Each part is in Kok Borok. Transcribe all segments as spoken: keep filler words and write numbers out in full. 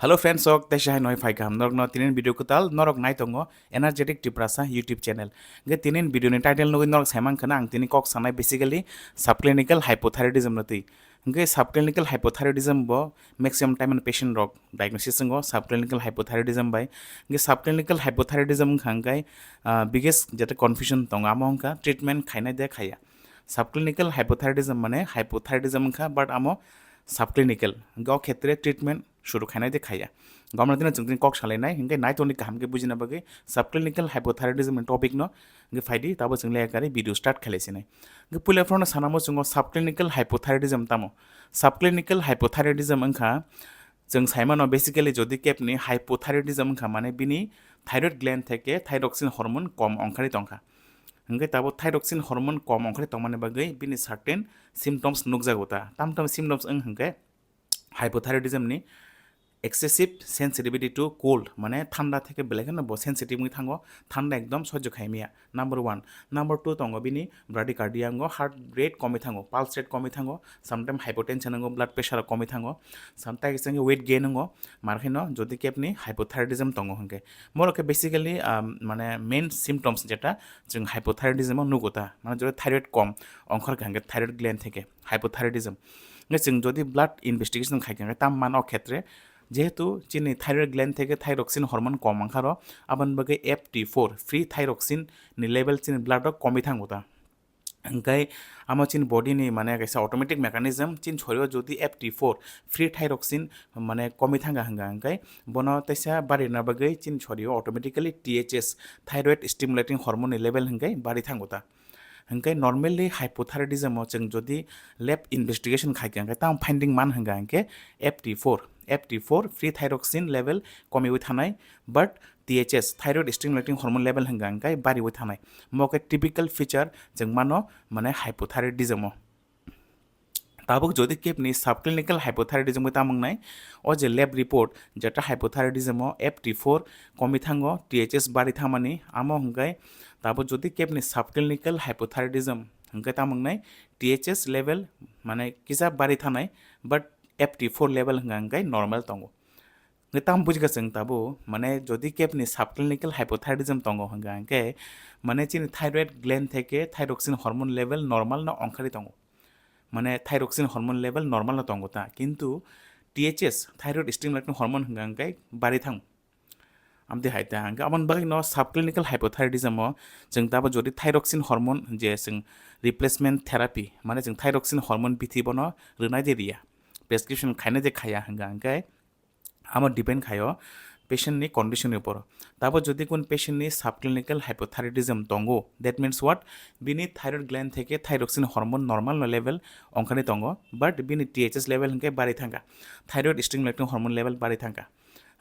Hello friends, sok teisa hai noi phai kaham norok no tinin video kwtal norok nai tongo Energetic Tiprasa YouTube channel. Ge tinin video ni title nugui norok saimang khana ang tini kok sanai basically subclinical hypothyroidism no twi. Hingke subclinical hypothyroidism bo maximum time and patient rok diagnosis wngo subclinical hypothyroidism bai. Hingke subclinical hypothyroidism wngkha hingke, ah, biggest jeta confusion tongo amo wngkha treatment khainai de khaya. Subclinical hypothyroidism mane hypothyroidism wngkha but amo subclinical. Hingke o khetre treatment suru khainai de khaya. Gomna dino chwng tini kok salainai, hingke nai tongni kaham ke bujina bagwi subclinical hypothyroidism ni topic no hingke phaidi, tabo chwng le ekari video start khalai sinai. Hingke puila phano sanamo chwngo subclinical hypothyroidism tamo. Subclinical hypothyroidism wngkha chwng saimano basically jodi kepni hypothyroidism wngkha mane bini thyroid gland theke thyroxine hormone kom ongkhari tongkha. Hingke tabo thyroxine hormone kom ongkhari tongmani bagwi bini certain symptoms nukjago ta. Tam tam symptoms wng hingke hypothyroidism ni excessive sensitivity to cold, mane thanda theke belai kheno bo sensitive wngwi thango, thanda ekdom sojjo khai maya. Number one. Number two tongo bini bradycardia wngo, heart rate komwi thango, pulse rate komwi thango, sometimes hypotension wngo, blood pressure komwi thango, sometimes weight gain wngo, mar kheno jodi kepni hypothyroidism tongo hingke. Moro khe basically, um, mane main symptoms jeta chwng hypothyroidism o nugo ta, mane jodi thyroid kom ongkhor kha hingke thyroid gland theke hypothyroidism. Nge chwng jodi blood investigation khai kha, tam mano khetre, jehetu chini thyroid gland theke thyroxine hormone kom wngkha ro, aboni bagwi F T four, free thyroxine ni level chini blood o komwi thango ta. Hingkai amo chini body ni mane kaisa automatic mechanism, chini sorio jodi F T four, free thyroxine mane komwi thanga hingka hingkai bono teisa barina bagwi chini sorio automatically T H S, thyroid stimulating hormone ni level hingkai bari thango ta. Hingke normally hypothyroidism o chwng jodi lab investigation khai kha, hingke tamo finding man hingka hingke F T four, F T four free thyroxine level komiwi thanai, but T H S, thyroid stimulating hormone level hingka hingke bariwi thanai. Mo khe typical feature chwng mano mane hypothyroidism o. Tabuk jodi kepni subclinical hypothyroidism bai tamung nai, o je lab report jeta hypothyroidism o F T four komi thango, T H S bari thangmani, amo hingkai tabuk jodi kepni subclinical hypothyroidism hingkai tamung nai, T H S level mane kisa bari thanai, but F T four level hingka hingkai normal tongo. Nge tam bujikha chwng tabuk, mane jodi kepni subclinical hypothyroidism tongo hingka hingke, mane chini thyroid gland theke thyroxine hormone level normal no ongkhari tongo. Mane thyroxine hormone level normal no tongo ta, kintu T H S, thyroid stimulating hormone hingka hingke bari thang. Amtwi hai ta hingke aboni bagwi no subclinical hypothyroidism o chwng tabuk jodi thyroxine hormone je chwng replacement therapy, mane chwng thyroxine hormone bithi bono rwnai de riya, prescription khainai de khaya hingka hingke, amo depend khaio patient ni condition ni upor. Tabo jodi kun patient ni subclinical hypothyroidism tongo, that means what? Bini thyroid gland theke thyroxine hormone normal no level ongkhani tongo, but bini T H S level hingke bari thangka, thyroid stimulating hormone level bari thangka.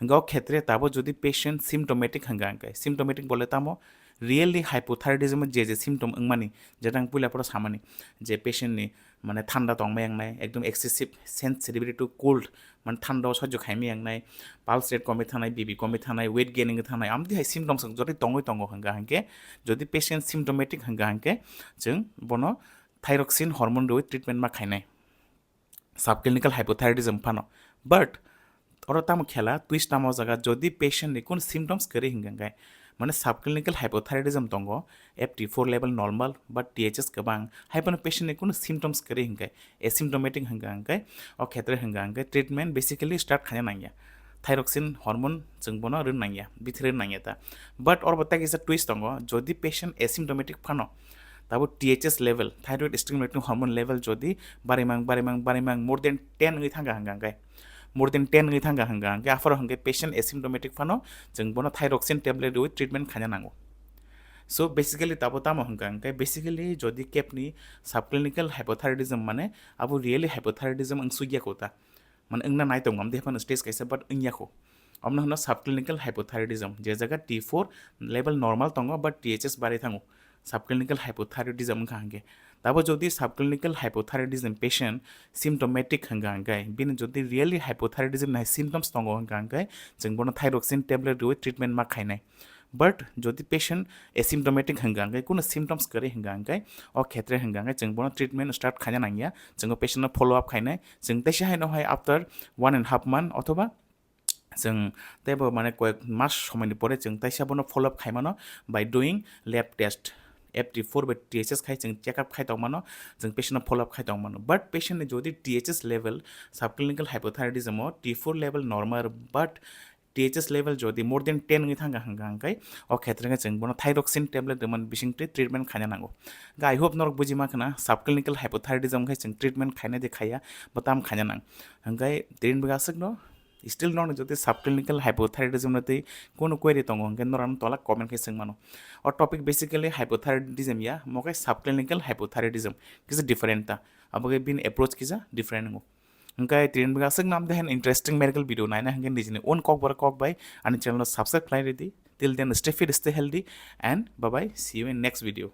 Hingke o khetre tabo jodi patient symptomatic hingka hingke, symptomatic bole tamo, really hypothyroidism je je symptom wngmani, jeta ang puila phoro samani, je patient ni mane thanda tongma yangnai, ekdom excessive sensitivity to cold, mane thanda o sojjo khaima yangnai, pulse rate komwi thanai, B P komwi thanai, weight gain wngwi thanai, amtwi hai symptoms ang jotoi tongwi tongo hingka hingke, jodi patient symptomatic hingka hingke, chwng bono thyroxine hormone rwi treatment ma khainai subclinical hypothyroidism phano. But oro tamo khela, twist tamo jaga, jodi patient ni kun symptoms kwrwi hingka hingke, mane subclinical hypothyroidism tongo, F T four level normal but T H S kwbang, hai phano patient ni kunu symptoms kwrwi hingke, asymptomatic hingka hingke, o khetre hingka hingke treatment basically start khaina nangya. Thyroxine hormone chwng bono rwna nangya, bithi rwna nangya ta. But oro bo tei kisa twist tongo, jodi patient asymptomatic phano, tabo T H S level, thyroid stimulating hormone level jodi barimang, barimang, barimang more than ten wngwi thangka hingka hingke, more than ten wngwi thangka hingka hingke, aphoro hingke patient asymptomatic phano chwng bono thyroxine tablet rwi treatment khaina nango. So basically tabo tamo hingka hingke, basically jodi kepni subclinical hypothyroidism mane abo really hypothyroidism wngsugya kho ta, mane wngna nai tongo, amtwi phano stage kaisa but wngya kho. Omno hwno subclinical hypothyroidism, je jaga T four level normal tongo but T H S bari thango, subclinical hypothyroidism wngkha hingke. Tabo jodi subclinical hypothyroidism patient symptomatic hingka hingke, bini jodi really hypothyroidism ni hai symptoms tongo hingka hingke, chwng bono thyroxine tablet rwi treatment ma khainai. But jodi patient asymptomatic hingka hingke, kunu symptoms kwrwi hingka hingke, o khetre hingka hingke chwng bono treatment start khaina nangya, chwng o patient no follow up khainai, chwng teisa hai no hai after one and half month othoba Chwng teibo mane koyek mas somoini pore chwng taisa bono follow up khaimano by doing lab test. F T four by T H S khai chwng check up khai tongmano, chwng patient no follow up khai tongmano. But patient ni jodi T H S level, subclinical hypothyroidism o T four level normal, but T H S level jodi more than ten wngwi thangkha hwnka hwnkhe o khetre khe chwng bono thyroxine tablet rwmani bisingtwi treatment khaina nango. Hwnkhe I hope norok buji mankha na, subclinical hypothyroidism khai chwng treatment khaina de khaiya, bo tam khaina nang. Hwnkhe tini bwkha aswkno, still norok jodi subclinical hypothyroidism no twi kunu query tongo hwnkhe norok tola comment khe swngmano. O topic basically hypothyroidism ya, mo khe subclinical hypothyroidism kisa different ta. Abo khe bini approach kisa different wngo. Hwnkhe tini bwkha aswk nam de hen interesting medical video naina hwnkhe nijini own kokborok kok bai ani channel no subscribe khlai ridi. Till then, stay fit, stay healthy, and bye bye. See you in next video.